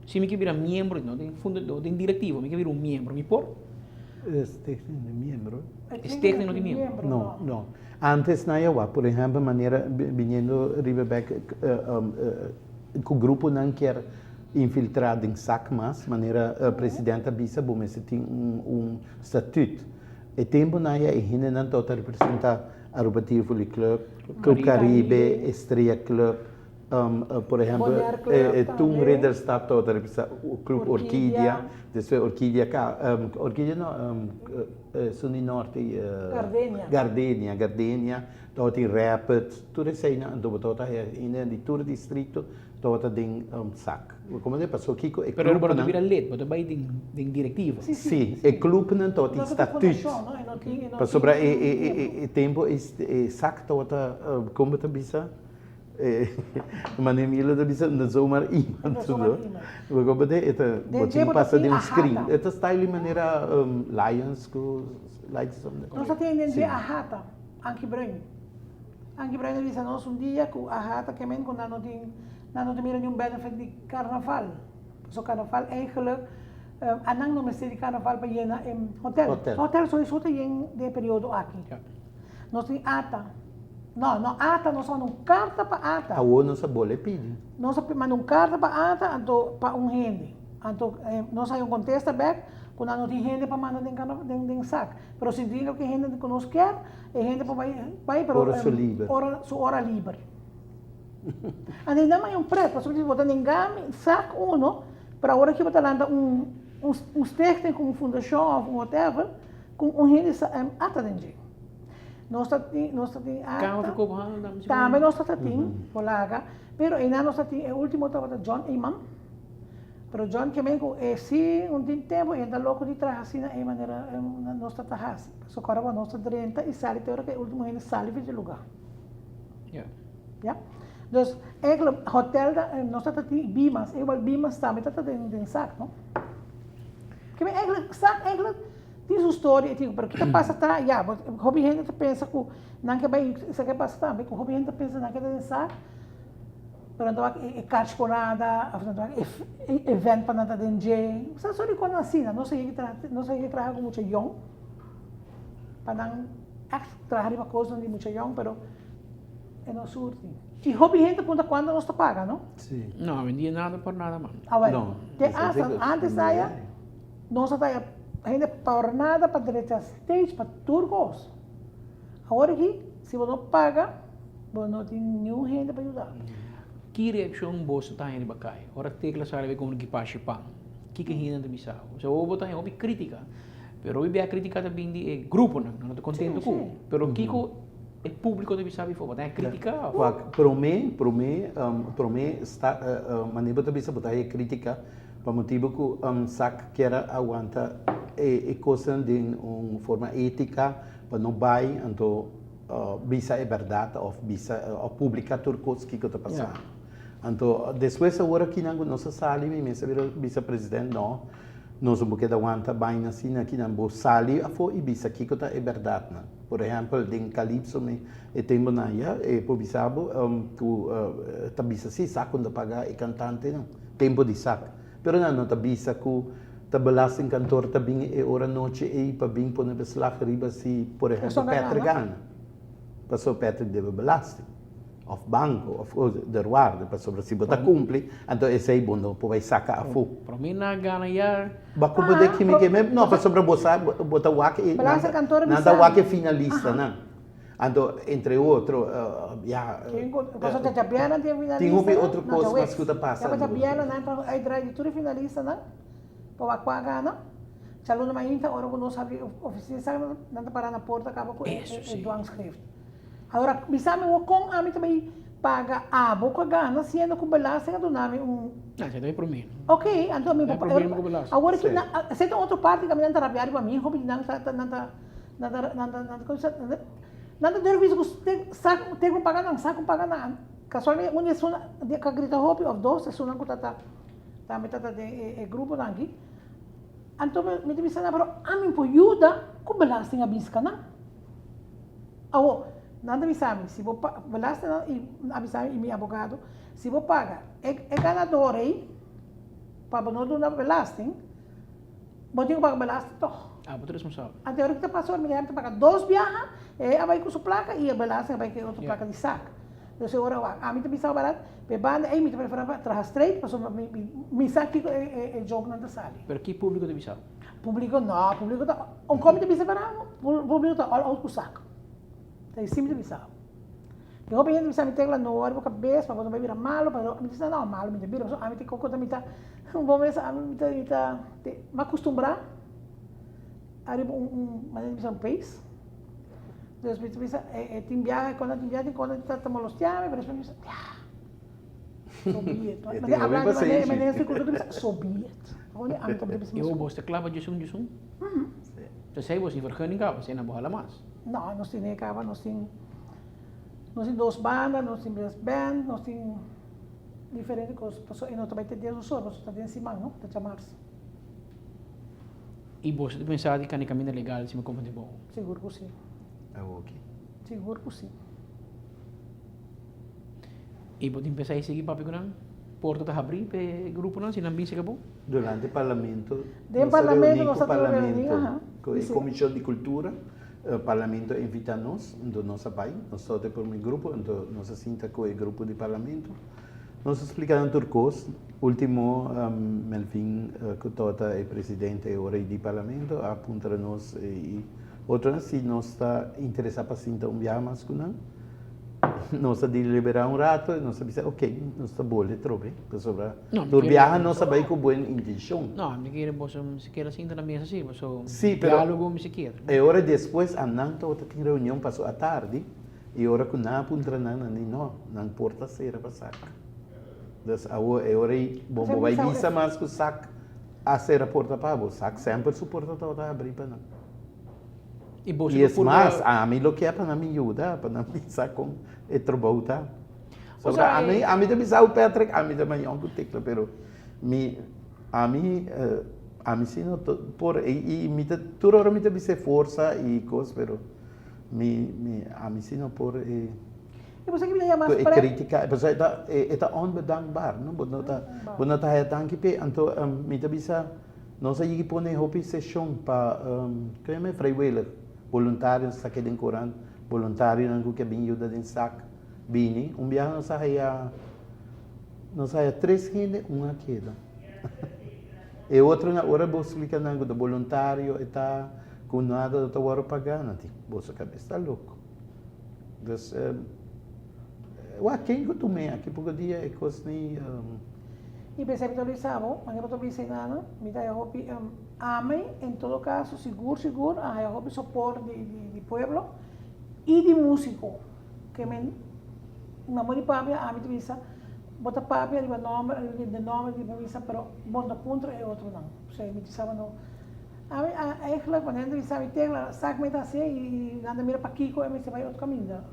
Si mi ke bira miembro, no den funda, no den direktivo, mi ke bira un miembro, mi por? E stichting di miembro. E stichting no tin miembro? No, no. Antes nan ya wak, por ehempel manera biniendo riba bek ku gruponan kier infiltra den sak mas, manera president a bisa bo mester tin un statuut. E temponan ya e hendenan tabata representa Aruba Tivoli Club, Club Caribe, Estrella Club, Por ehempel, e Toon Ridderstap tabata representa Club Orquidea, despues Orquidea ka, Orquidea no, esun di norte, Gardenia. Gardenia, Gardenia, tabatin Rapid, tur eseinan, anto bo tabata haya hende di tur distrito tabata den sak. Como te paso kiko e Pero bo no ta clubnan. bira lid, bo ta bai den directiva. Si, e clubnan tabatin statuut. Pasobra e tempo e sak tabata, como bo ta bisa? Mane Milo ta bisa no zomaar iemand No zomaar iemand. Bo comprende? E ta Den bo dje tin bo ta pasa tin den un screen. ahata. E ta style manera Lions ku Lights something. Nos ta tin den dje Si. ahata, Ankie Bruin. Ankie Bruin a bisa nos un dia ku ahata ke men ku nan no tin nan no ta mira niun benefit di karnaval. Pasobra karnaval eigenlijk anan no mester di karnaval pa yena e hotel. Hotel. Hotel soiso ta yen den e periodo aki. Ja. Nos tin ata. No, no ata, nos a manda un karta pa ata. Awor nos a bole pidi. Nos a manda un karta pa ata, anto pa un hende. Anto nos haya un kontesta bèk ku nan no tin hende pa manda den kano den den sak. Pero si tin loke hende ku nos kier, e hende por bai bai pero Ora su liber. Ora su ora liber. Anto nan manda un pret, pasobra si bo ta nenga mi sak uno, pero awor aki bo ta lanta un un stichting ku un fundashon òf un whatever, ku un hende sa ata den dje. Nos ta tin, nos ta tin Kamer acta. van Koophandel tambe si Tambe nos ta tin, Polaga, pero einan nos ta tin, e ultimo tabata John Eman, pero John ke men ku e si un tin tempo e ta loko di traha asina e manera nos ta ta hasi, pasobra kòrda bo nos ta drenta i sali te ora ku e ultimo hende sali for di e luga. Ya. Ya. Dus eigenlijk hotel ta, nos ta tin Bimas, igual Bimas tambe ta ta den sak no. Ke men eigenlijk sak eigenlijk. Tin su storia y tin, pero kiko pasa ta, ya, bo hopi hende ta pensa ku nan ke bai, sa ke pasa tambe, ku hopi hende ta pensa nan ke ta den sak, pero nan ta wak e kachkonada, of nan ta wak e event pa nan ta den dje, sa sort di kosnan asina, nos a yega traha, nos a yega traha ku mucha yòn, pa nan ègt traha riba kosnan di mucha yòn, pero e no surti. Y hopi hende ta puntra kuantu nos ta paga, no? Si. No, awendia nada por nada man. Awel, te asta antes aya. Nos a taya hende por nada pa drecha stage pa tur kos. Awor aki si bo no paga bo no tin niun hende pa yuda. Ki reakshon boso ta haña riba kai ora Tecla sali bai komo kipashi pan? Kiko hende ta bisa bo? Osea bo ta haña hopi kritika, pero hopi bia kritika ta bin di e gruponan, nan no ta kontento ku. Pero kiko e publiko ta bisa befo? Bo ta haña kritika? Wak, prome, prome, prome sta, manera bo ta bisa bo ta haña kritika. Pa motibu ku sak kier a awanta e kosnan den un forma étika pa no bai anto bisa e bèrdat òf bisa òf publiká tur kos kiko ta pasando. Anto despues awor akinan ku nos a sali mi mes a bira bisa president no, nos no por keda wanta baina asina akinan bo sali afó i bisa kiko ta e bèrdatnan. Por ehèmpel den Calypso mi e tempunan ya e por bisa bo ku ta bisa si sa ku ta paga e kantantenan. Tempo di sak. Pero nan no ta bisa ku ta belastingkantoor ta bin e ora nochi ei pa bin pone beslag riba si, por ehempel, Patrick gana. Pasobra Patrick debe belasting, òf banko, òf deurwaarder. Pasobra si bo ta kumpli, anto esei bo no por bai saka afó. Promé nan a gana ya. Bo ku bo de kimi ke No, pasobra bo sa, bo ta wak e, nan ta wak e finalistanan. Anto, entre otro, ya. Pasobra djabièrnè tin e finalista. Tin hopi otro kos mas ku ta pasa. Ya pa djabièrnè nan ta uitdraai di tur e finalistanan pa wak kua a gana. Djaluna mainta ora ku nos habri ofisina sa nan ta para na porta kaba ku e dwangschrift. Ahora bisa mi wou kon ami ta bai paga abo ku a gana siendo ku belasting a duna mi un. No, esei ta e promé. Ok, anto mi No hay problema ku belasting. Awor ki nan, esei ta un otro parti ku ami nan ta rabia riba mi, hopi di nan ta nan ta. Nan ta, nan ta, nan ta, nan ta durf bisa ku sa te ku paga nan, sa ku paga nan. Kasualmente un di esunnan di ka grita hopi òf dos esunnan ku ta ta tambe ta ta den e gruponan aki. Anto mi ta bisa nan, pero ami por yuda ku belasting a biska nan. Awor, nan ta bisa mi, si bo pa belasting nan a bisa mi i mi abogado, si bo paga e ganador ei. pa bo no duna belasting, bo tin ku paga belasting tòg. Ah, bo ta responsabel. Anto ora ku ta pasa ora mi ta paga dos biaha, e a bai ku su plaka i e belasting a bai ku e otro plaka di sak. Dus e ora wak, ami ta bisa barat, pa e banda ei mi ta prefera pa traha straight pasobra mi mi sa kiko e jokenan ta sali. Pero ki publico ta bisa bo? Publico no, publico ta, un kon mi ta bisa para bo, publico ta all out ku sak. Ta esei mi ta bisa bo. Tin hopi hende bisa mi Tecla no wòri bo kabes pa bo no bai bira malu, pa mi ta bisa no malu mi ta bira pasobra ami ta koko ta mi ta bo mes ami mi ta mi ta mi a kustumbrá ariba un un manera di bisa un pace dus mi ta bisa e tin biaha e kosnan tin biaha tin kosnan ta ta molostiá mi pero despues mi bisa ya so be it E tin hopi pasenshi. Manera si ku ta bisa so be it ami ta bisa I bo ta kla pa djesun djesun? Esei bo sin vergunning kaba, esei na bo hala mas. No, nos tin e kaba, nos tin nos tin dos banda, nos tin bes band, nos tin diferente kos, pasobra e no ta bai te dies un solo, pasobra ta den siman, no, ta djamars. I boso ta pensa di kani kaminda legal si mi komprende bon? Sigur ku si. Awoki. Sigur ku si. I bo tin pensa di sigui papia ku nan? Porta ta habrí pa e gruponan si nan bin sega bo? Durante parlamento Den nos a parlamento reuní nos ku a tin un reuní, parlamento, aha, ku e si. Komishon di Kultura, parlamento a invitá nos, enton nos a bai, nos tabata e promé grupo, enton nos a sinta ku e grupo di parlamento, nos a splika nan tur kos, último Melvin ku tabata e presidente e ora ei di parlamento a puntra nos i otronan si nos ta interesá pa sinta un biaha mas ku nan. Nos a deliberá un rato i nos a bisa, ok, nos ta bolbe trobe, pasobra tur biaha nos a bai ku buen intenshon. No, mi kere boso sikiera sinta na mesa si, paso Sí, pero diálogo mi sikier. E ora despues a nan tabata tin reunion paso atardi, i ora ku nan a puntra nan, nan di no, nan porta sera pa sak. Dus awor e ora ei bo bo bai bisa mas ku sak a sera porta pa bo, sak semper su porta tabata habrí pa nan. I boso I lo es purba. mas, ami lo ke pa nan mi yuda, pa nan bisa kon e trabou ta. O Sobra sea, ami, e. ami ta bisa ku Patrick, ami ta mayon ku Tecla, pero mi, ami, ami si no ta por, i, i mi ta, tur ora mi ta bisa e forsa i kos, pero mi, mi, ami si no por e. I boso ki mi ta yama Ku e spre. kritika, pasobra e ta, e ta onbedankbaar, no? Bo no ta, bo no ta haya danki p'e, anto mi ta bisa. Nos a yigi pone hopi seshon pa ke yama e vrijwillig, boluntario nos ta sake den korant, boluntarionan ku ke bin yuda den sak bini. Un biaha nos a haya nos a haya tres hende, un a keda. E otronan ora bo splika nan ku ta boluntario e ta ku nada no ta wòrdu pagá nan di boso kabes ta loko. Dus wak ken ku tum'é aki poko dia e kos ni. I p'esei mi ta bisa bo, manera bo ta bisa einan, mi ta haya hopi ami en todo caso sigur sigur a haya hopi soport di di pueblo i di musico ke men na bo di papia ami ta bisa bo ta papia riba nomber riba di nomber di bo bisa pero bo no ta puntra e otronan p'esei mi ta bisa bo no ami eigenlijk manera mi ta bisa mi tecla sa mi ta hasi i nan ta mira pakiko e mester bai otro kaminda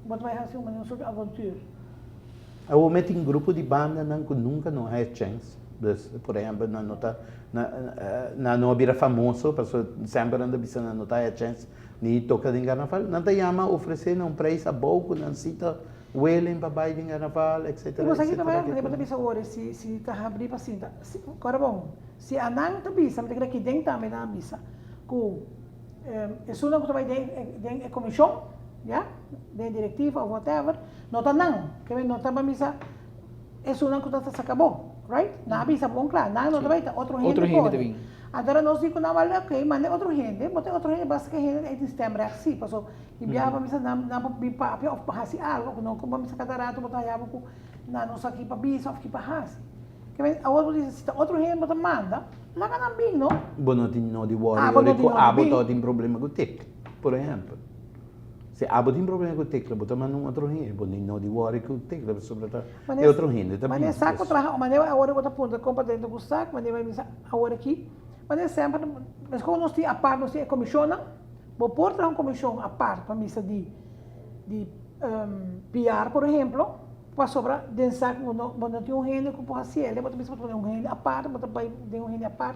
bo ta bai hasi un manera un soort avontuur. Awor mi tin grupo di bandanan ku nunka no haya chèns. Dus, por ehèmpel, nan no ta, nan no a bira famoso, pasobra semper nan ta bisa nan no ta haya chèns ni toka den karnaval. Nan ta yama ofresé nan un preis abou ku nan si ta willing pa bai den karnaval, etsetera, I bo sa ki ta etsetera. bai? Bo ta bisa awor si si ta habrí pa sinta. Si, kòrda bon, si anan ta bisa, mi ta kere aki den tambe nan a bisa ku esunnan ku ta bai den den e komishon, ya, den e direktiva òf whatever, No ta nan, ke men no ta ban bisa esunnan ku ta saka bo, right? Nan a bisa bon kla, nan no ta bai, ta otro hende Otro hende ta pone. bin. Anto nos di ku nan wal ok, manda otro hende, bo ta otro hende basta ku e hende ei tin stemrecht si, paso tin biaha pa bisa nan nan por bin papia òf pa hasi algo ku no ku bo bisa kada rato bo ta haya bo ku nan no sa ki pa bisa òf ki pa hasi. Ke men awor bo di si ta otro hende bo ta manda, laga nan bin no. Bo no tin no di wòri Ah, bo ora no tin ku no di abo bin. ta tin problema ku tek, por ehèmpel. Si abo tin problema ku tekla, bo ta manda un otro hende, bo no di wòri ku tekla pasobra ta e otro hende ta Manera bin. sa ku traha, manera awor bo ta puntra kon pa drenta ku sak, manera bo bisa awor aki, manera semper, meskos nos tin apart nos tin e komishonnan, bo por traha un komishon apart pa misa di di PR por ehemplo, pasobra den sak bo no bo no tin un hende ku por hasi el, bo ta bisa bo ta pone un hende apart, bo ta bai den un hende apart.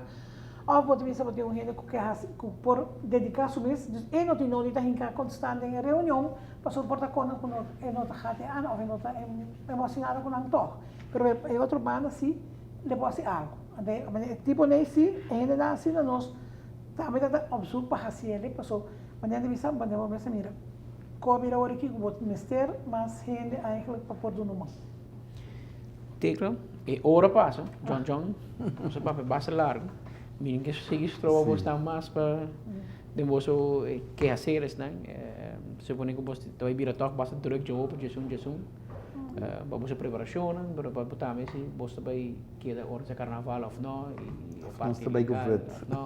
Òf bo ta bisa bo tin un hende ku ke hasi, ku por dediká su mes, dus e no tin nodi ta hinká konstant den e reunion, pasobra por ta kona ku no e no ta gati ana òf e no ta emosionado ku nan tòg. Pero e otro banda si, Le por hasi algu. Anto e tipo nei si, e hendenan asina nos tambe ta ta op zoek pa hasi el'e, paso manera di bisa, manera bo mester mira, kon a bira awor aki ku bo mester mas hende eigenlijk pa por duna un man. Tecla, e ora pasa, John John, nos a papia basta largu, mi no ke sigui stroba bos tan mas pa den boso kehaceresnan, supone ku bos ta bai bira tòg basta druk dje hopi djesun djesun. Pa boso preparashonnan, pero pa bo tambe si bos ta bai keda ora sa karnaval òf no, i Of nos ta bai ku vùt. Òf no,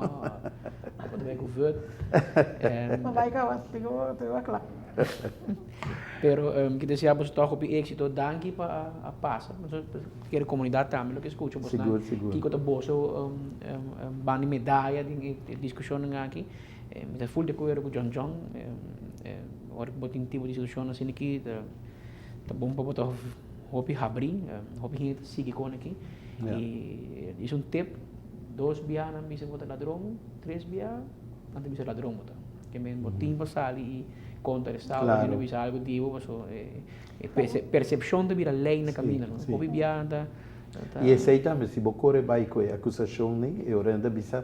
òf bo ta bai ku vùt. No bai kaba, tin ku tin ku kla. Pero mi ke desea boso tòg hopi éksito. Danki pa a pasa. Kere komunidat tambe lo ke skucha bosnan. Sigur, sigur. Kiko ta boso banda di medaya den e diskushonnan aki. Mi ta ful di akuerdo ku John John. Ora ku bo tin tipo di situashon asina aki ta. Ta bon pa bo ta hopi habrí, hopi hende ta sigui kon aki. I is un tip, dos bia nan bisa bo ta ladron, tres bia nan ta bisa ladron bo ta. Ke men bo tin pa sali i konta restau, bo tin pa bisa algu di bo paso e persepshon ta bira lei na kaminda no. Hopi bia nan ta. I esei tambe si bo kore bai ku e akusashon nei e ora nan ta bisa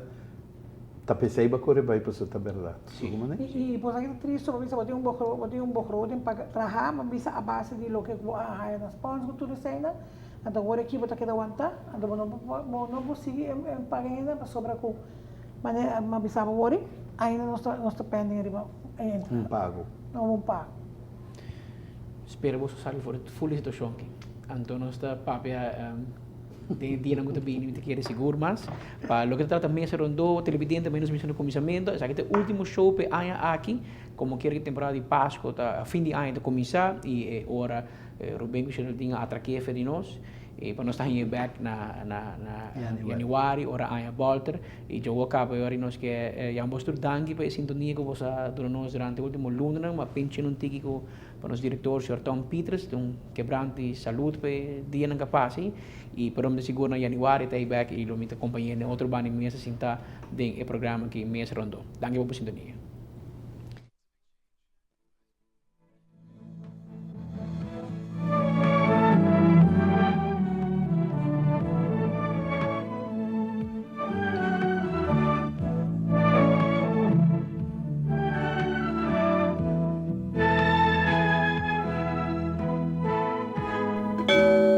Ta pesey bo kore bai pasobra ta berdad. Sí. Como ne? I bo sa ki ta tristo, bo bisa bo tin un bo tin un begroting pa traha, bo bisa a base di loke ku bo a haya na sponsor ku tur eseinan, anto awor aki bo ta keda wanta, anto bo no por bo no por sigui paga hende pasobra ku manera mi a bisa bo awor ainda nos ta nos ta pending riba e entrada. Un pago. Un pago. Spera boso sali for di ful di situacion aki. Anto nos ta papia. Den e dianan ku ta bini mi ta kere sigur mas. Pa loke ta trata mesa rondó, televidente menos menshoná kuminsamentu, esaki ta e último show pa e aña aki. Komo kier ku temporada di Pasko ta fin di aña ta kuminsá i e ora Ruben ku Sheraldine a atraké fe di nos i pa nos ta hañ'é bèk na na na yanüari ora aña bòlter i djawo a kaba e ora i nos ke yama bos tur danki pa e sintonia ku bos a duna nos durante e último lunanan. Ma pinchi un tiki ku Pa nos director señor Tom Pieters tin un kebrant di salud pa e dianan ka pasa ei y pero mi ta sigur na januari ta ei bek y lo mi ta compañe den otro banda di mesa sinta den e programa aki Mesa Rondó. Danki pa bo sintonia.